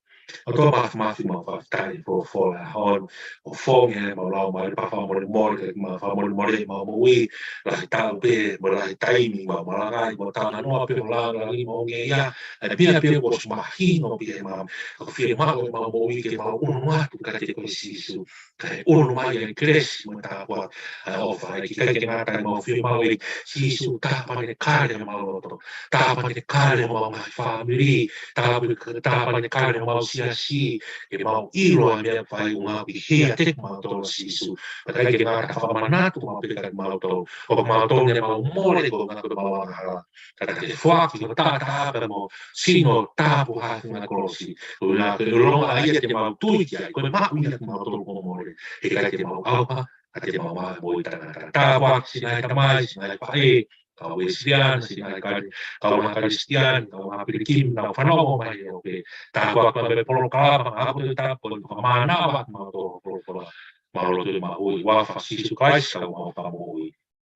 ʻOtua Māfimafi, mau fakafetaʻi he folofola ʻo e ʻaho ni, ʻofongi ʻemau laumālie pea fakamolemole, ke mau fakamolemole ʻemau moʻui, lahi taʻu pē mo e lahi taimi mau malangaʻi mo talanoa pē mo lāngilangi mo ngeia, ʻa e meʻa pē kuo ʻosi mahino pē ʻe maʻu, ka ʻoku fiemaʻu ʻemau moʻui ke mau ʻunu atu kiate koe Sīsū, kae ʻunu mai ʻa e kelesi mo e tāpuaki ʻa e ʻofa. ʻIkai ke ngata ai, mau fiemaʻu ʻe Sīsū, tāpanekale homau loto, tāpanekale homau ngaahi fāmili, tāpa-, tāpanekale homau siasi, ke mau ʻilo ʻa e meʻa ʻoku fai, ʻuhinga ʻoku ʻi heni ʻiate kimautolu Sīsū. Pea ʻikai ke ngata, fakamanatu maʻu pē kiate kimautolu, ʻoku mau tonu ʻemau mole ko e ʻuhinga ko ʻemau angahala. Ka ke foaki ho taʻataʻa pea mo ho sino tāpuhā ʻi he funga kolosi. ʻUhinga ko e ʻilonga ia te mau tui ki ai, ko e maʻu ia kiate kimautolu kuo mole. He ʻikai te mau ʻauha, ka te mau maʻu e moʻui taʻengata. Tāpuakiʻi siʻi ngaahi tamai, siʻi ngaahi faʻē, kau Uēsiliana, siʻi ngaahi kali-, kau ngaahi Kalisitiane, kau ngaahi pilikimi, nau fanongo mai ʻi he ope. Tāpuakiʻi pē polokalama, ako Tohi Tapu, ko e fakamānava kimautolu polokalama. Mau lotu ʻi he huafa ʻo e ʻEiki ko Sīsū Kalaisi, ko homau Fakamoʻui.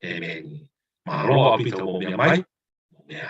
ʻĒmeni. Mālō ʻaupito hoʻomou meʻa mai. Mou meʻa